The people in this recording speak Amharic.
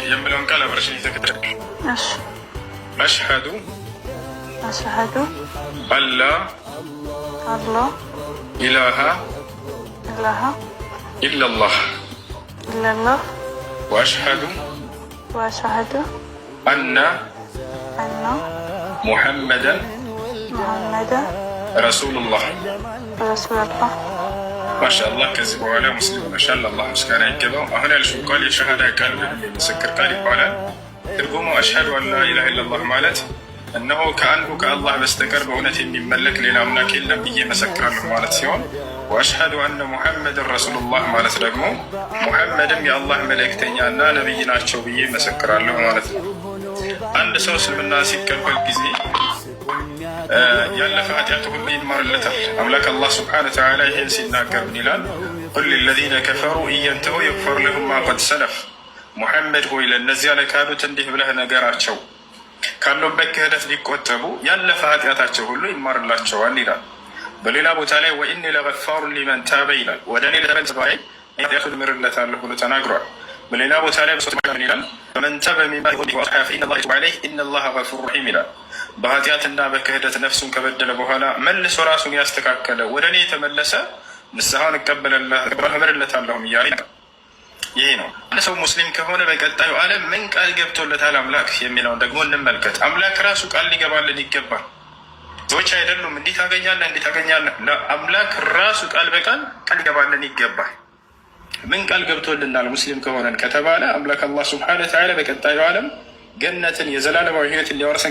የምለውን ቃል አብረሽን የተከተል። እሺ። أشهد أشهد أن لا أن لا إله إله إلا الله إلا الله وأشهد وأشهد أن أن محمدا محمدا رسول الله። رسول الله። ማሻአላህ፣ ከዚህ በኋላ ሙስሊም ሆነሻል። አላህ ምስጋና ይገባው። አሁን ያልሽው ቃል የሸሃዳ ቃል ወይም የምስክር ቃል ይባላል። ትርጉሙ أشهد أن لا إله إلا الله ማለት እነሆ ከአንዱ ከአላህ በስተቀር በእውነት የሚመለክ ሌላ አምላክ የለም ብዬ መሰክራለሁ ማለት ሲሆን وأشهد أن محمدا رسول الله ማለት ደግሞ ሙሐመድም የአላህ መልእክተኛና ነቢይ ናቸው ብዬ መሰክራለሁ ማለት ነው። አንድ ሰው እስልምና ሲቀበል ጊዜ ያለፈ ኃጢአቱ ሁሉ ይማርለታል። አምላክ አላህ سبحانه وتعالى ይሄን ሲናገር ምን ይላል? قل للذين كفروا إن ينتهوا يغفر لهم ما قد سلف። ሙሐመድ ሆይ፣ ለእነዚያ ለካዱት እንዲህ ብለህ ነገራቸው፣ ካሉበት ክህደት ቢቆጠቡ ያለፈ ኃጢአታቸው ሁሉ ይማርላቸዋል ይላል። በሌላ ቦታ ላይ وإني لغفار لمن تاب ይላል። ወደ እኔ ለተመለሰ ባሪያዬ ኃጢአቱን እምርለታለሁ ብሎ ተናግሯል። በሌላ ቦታ ላይ ምን ይላል? فمن تاب من بعد فإن الله يتوب عليه إن الله غفور رحيم ይላል። በኃጢአትና በክህደት ነፍሱን ከበደለ በኋላ መልሶ ራሱን ያስተካከለ፣ ወደ እኔ የተመለሰ ንስሐውን እቀበልለታለሁም እያለ ይሄ ነው። አንድ ሰው ሙስሊም ከሆነ በቀጣዩ ዓለም ምን ቃል ገብቶለታል አምላክ የሚለውን ደግሞ እንመልከት። አምላክ ራሱ ቃል ሊገባልን ይገባል። ሰዎች አይደሉም። እንዲህ ታገኛለህ፣ እንዲህ ታገኛለህ። አምላክ ራሱ ቃል በቃል ቃል ሊገባልን ይገባል። ምን ቃል ገብቶልናል ሙስሊም ከሆነን ከተባለ አምላክ አላህ سبحانه وتعالى በቀጣዩ ዓለም ገነትን የዘላለማዊ ህይወትን ሊያወርሰን